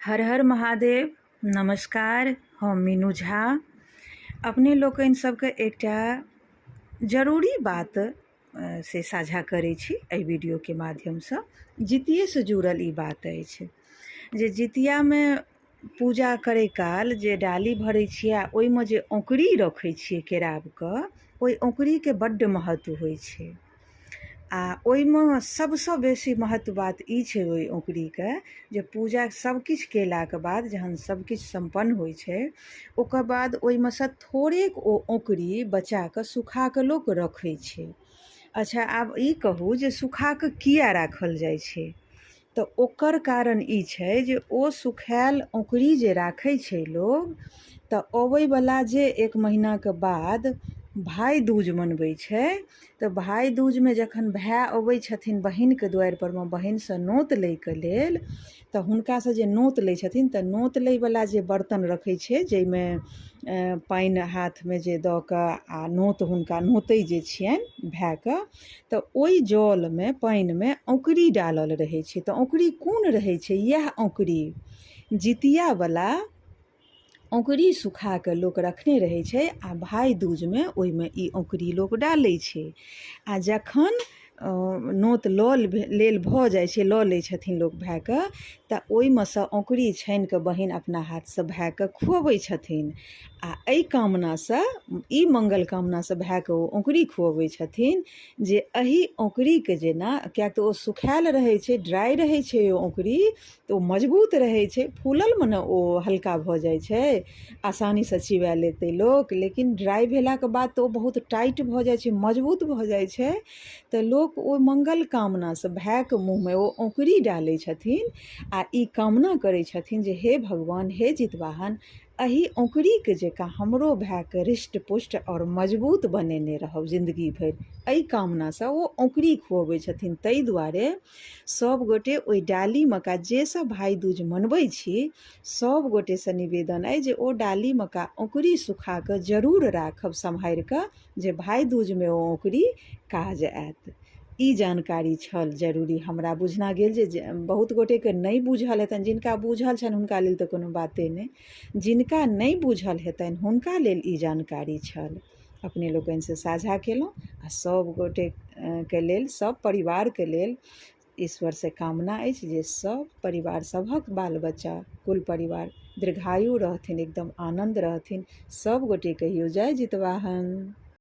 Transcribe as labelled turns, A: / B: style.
A: हर हर महादेव। नमस्कार, हम मीनू झा। अपने लोकनि सबके एकटा जरूरी बात से साझा करै छी एहि वीडियोके माध्यमसँ। जितियेसँ जुड़ल ई बात अछि जे जितियामे पूजा करै काल जे डाली भरै छियै आ ओहिमे जे औँकरी रखै छियै केरावके, ओहि औँकरीके बड्ड महत्व होइ छै। आ ओहिमे सभसँ बेसी महत्व बात ई छै ओहि औँकरीके जे पूजा सभकिछु कयलाके बाद जहन सभकिछु सम्पन्न होइ छै, ओकर बाद ओहिमे सँ थोड़ेक ओ औँकरी बचा कऽ सुखा कऽ लोक रखै छै। अच्छा, आब ई कहू जे सुखा कऽ किया राखल जाइ छै? तऽ ओकर कारण ई छै जे ओ सुखायल औँकरी जे राखै छै लोग, तऽ अबैवला जे एक महीनाके बाद भाइ दूज मनबै छै, तऽ भाइ दूजमे जखन भाय अबै छथिन बहिनके दुआरिपर मे बहिनसँ नोत लैके लेल, तऽ हुनकासँ जे नोत लै छथिन, तऽ नोत लैवला जे बर्तन रखै छै, जाहिमे पानि हाथमे जे दऽ कऽ आ नोत हुनका नोतै जे छियनि भायके, तऽ ओहि जलमे पानिमे औँकरी डालल रहै छै। तऽ औँकरी कोन रहै छै? इएह औँकरी, जितियावला औँकरी सुखा कऽ लोक रखने रहै छै आ भाइ दूजमे ओहिमे ई औँकरी लोक डालै छै। आ जखन नोत लऽ लेल भऽ जाइ छै, लऽ लै छथिन लोक भायके, तऽ ओहिमे सँ औँकरी छानि कऽ बहिन अपना हाथसँ भायके खुअबै छथिन। आ एहि कामनासँ, ई मङ्गल कामनासँ भायके ओ औँकरी खुअबै छथिन जे एहि औँकरीके जेना, किएक तऽ ओ सुखायल रहै छै, ड्राइ रहै छै ओ औँकरी, तऽ ओ मजबूत रहै छै। फूललमे ने ओ हल्का भऽ जाइ छै, आसानीसँ चिबा लेतै लोक, लेकिन ड्राइ भेलाके बाद तऽ ओ बहुत टाइट भऽ जाइ छै, मजबूत भऽ जाइ छै। तऽ लोक ओ मङ्गल कामनासँ भायके मुँहमे ओ औँकरी डालै छथिन आ ई कामना करै छथिन जे हे भगवान, हे जितवाहन, एहि औँकरीके जकाँ हमरो भायके हृष्ट पुष्ट आओर मजबूत बनेने रहब जिन्दगी भरि। एहि कामनासँ ओ औँकरी खुअबै छथिन। ताहि दुआरे सभ गोटे ओहि डालीमे का जे सब भाइ दूज मनबै छी, सभ गोटेसँ निवेदन अइ जे ओ डालीमे का औँकरी सुखा कऽ जरूर राखब सम्हारि कऽ, जे भाइ दूजमे ओ औँकरी काज आयत। ई जानकारी छल जरूरी, हमरा बुझना गेल जे बहुत गोटेके नहि बूझल हेतनि। जिनका बूझल छनि हुनका लेल तऽ कोनो बाते नहि, जिनका नहि बूझल हेतनि हुनका लेल ई जानकारी छल। अपने लोकनिसँ साझा केलहुँ आ सभ गोटेके लेल, सभ परिवारके लेल ईश्वरसँ कामना अछि जे सभ परिवार, सभक बाल बच्चा, कुल परिवार दीर्घायु रहथिन, एकदम आनन्द रहथिन। सभ गोटे कहियौ जय जितवाहन।